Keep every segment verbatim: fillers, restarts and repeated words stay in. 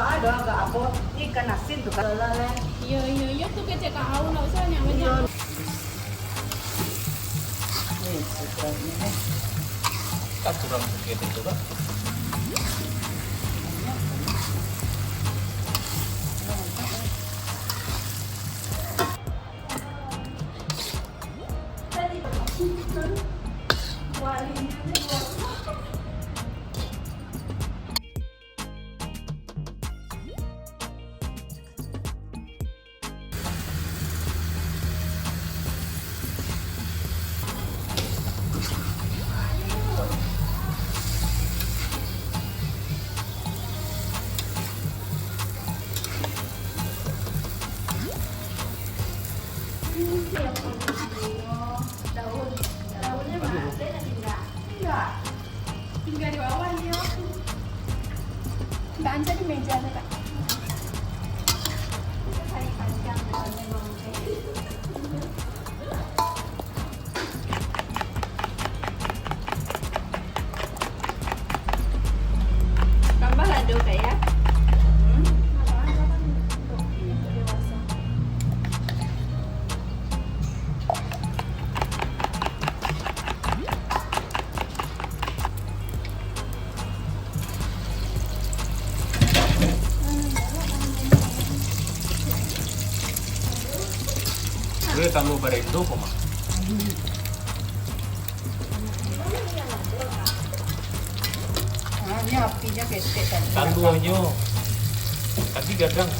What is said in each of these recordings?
Ado agak apo, ikan asin tu kan. Iyo, iyo, iyo tu kecek kau, ndak usah banyak-banyak. Iyo. Ni, ikan ini. Kan kurang sedikit itu, Kak. Daun. Daunnya mana? Saya dah tinggal. Tinggal. Tinggal di bawah ni, yo. Nggak ada di meja tu, Kak. Cari panjang daunnya, Bang. Tambah lado, Kak, ya. Hmm. Boleh tambah barendo, kok, Mak? Ah, ini apinya ketek tadi. Tanduanyo tadi gadang.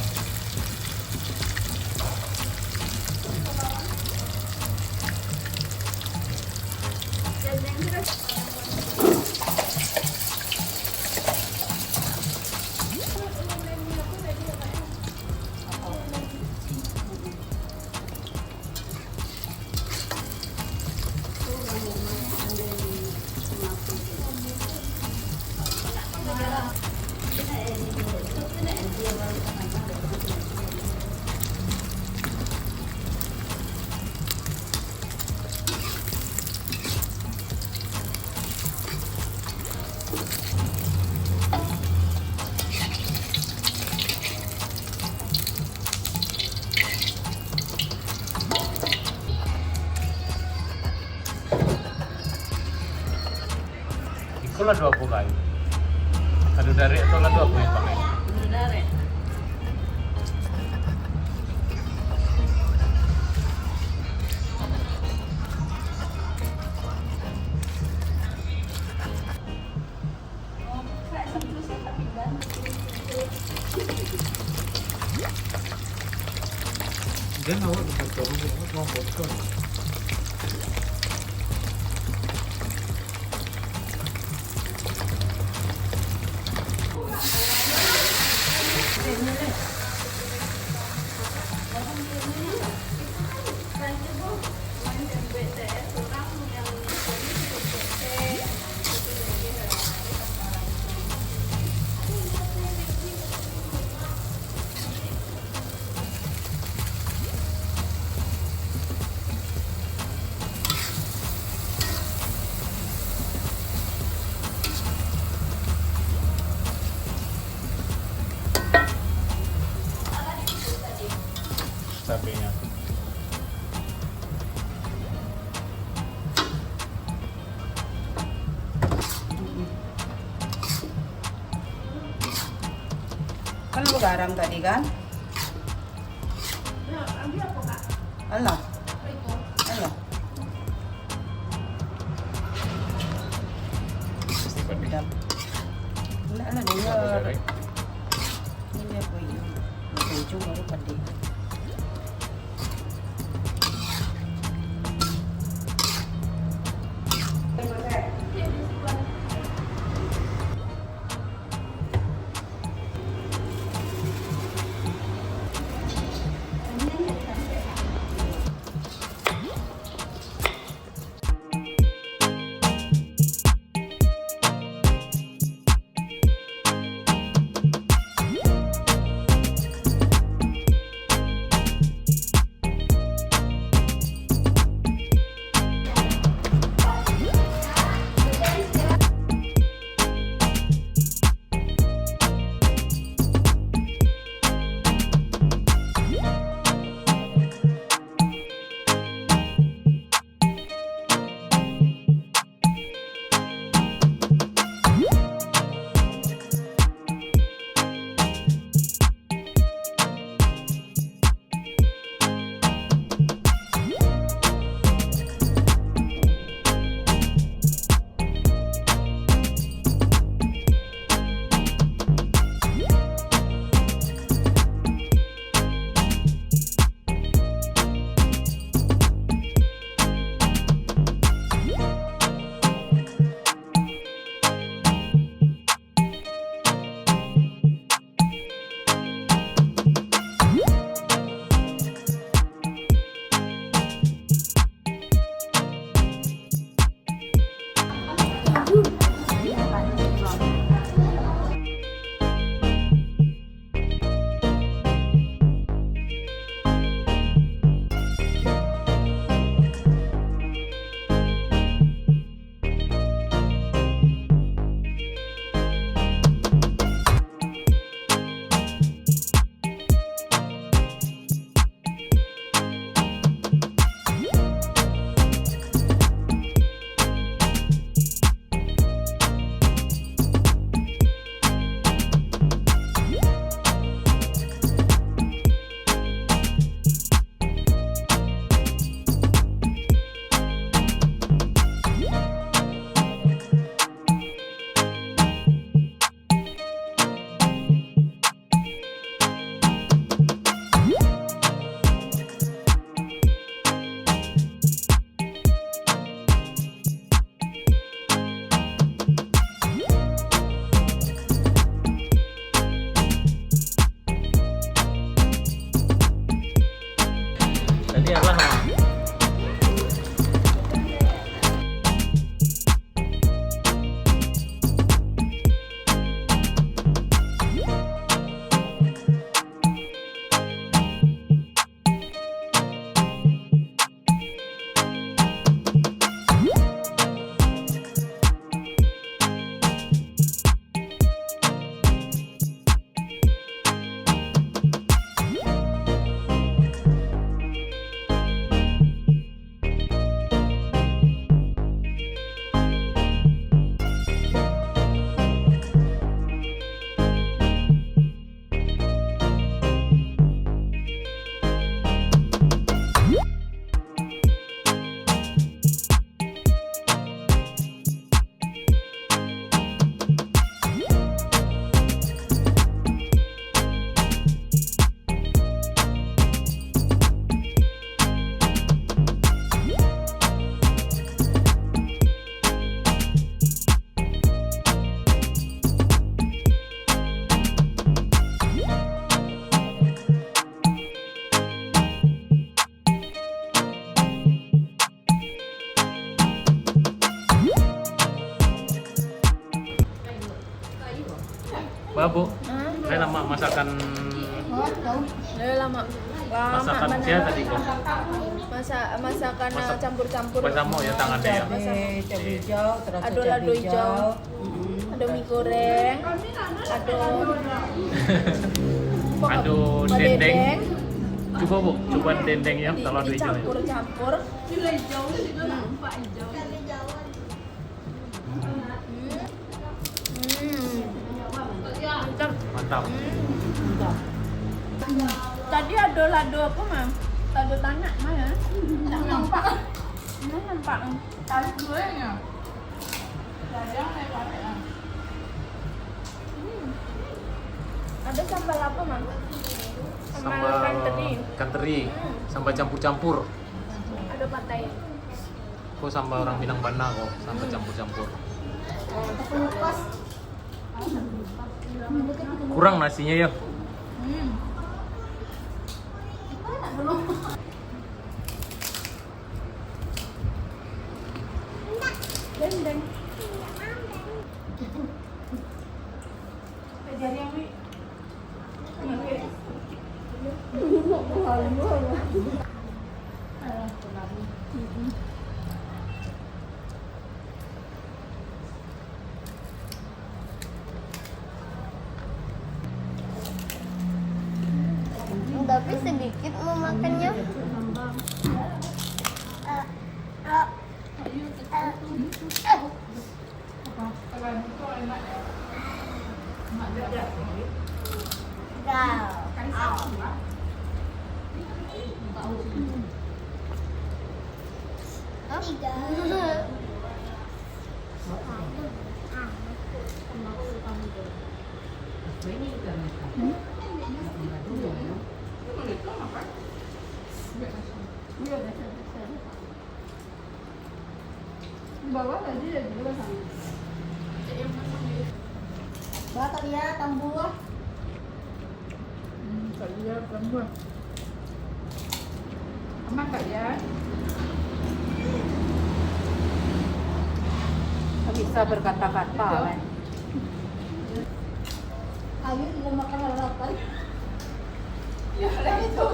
Iko lado apo, Kai? Lado darek atau lado apo yang pakai? Lado darek. Dan awak bisa turun, awak mau foto. Cabenya. Kan lu garam tadi, kan? Alah. Alah. Sedap. Alah, alah, dia. Ini apa ini? Ini hijau baru pedih. Apo? Hmm? Lai lamak masakan. Lai lamak. Lamak masakan bana. Sia tadi ko? Masa-, masakan, masak, eh, campur-campur. Basamo yo tangan yo. Basamo. Eh, cabai hijau, terasa. Ado lado hijau. Ado mi goreng. Ado, ado dendeng. Dendeng. Cubo, Bu, cubo dendeng yo, kalau ado hijau yo. Dicampur-campur. Hmm. Hmm. Mantap. Mantap. Hmm. Mantap. Tadi ado lado apo, Mang? Lado tanak mah yo. Ndak nampak. Ndak nampak. Tarik goreng yo. Sayang naik pakai lah. Hmm. Ado sambal apo, Mang? Sambal kanteri. Sambal kanteri. Hmm. Sambal campur-campur. Ado patai. Ko sambal urang Minang bana ko, sambal campur-campur. Kurang nasinyo yo. Hmm. Tapi sedikit mau makannya. Di bawah tadi ado lah. Bah, Kak Lia, tambah. Hmm, Kak Lia, tambah. Aman, Kak Lia? Tak bisa berkata-kata, kan? Ayo, kita makan lalapan. Ya, lah, itu.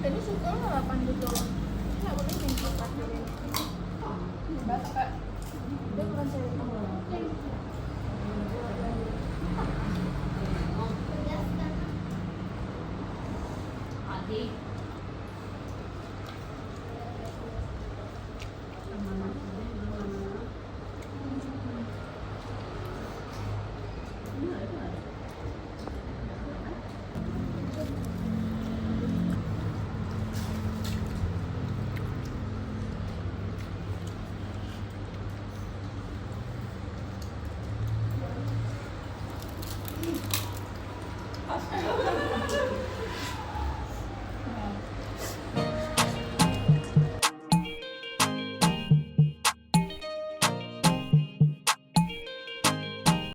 Tadi suka lalapan gitu. Nggak boleh main kotak. Dia bukan cewek. Adik.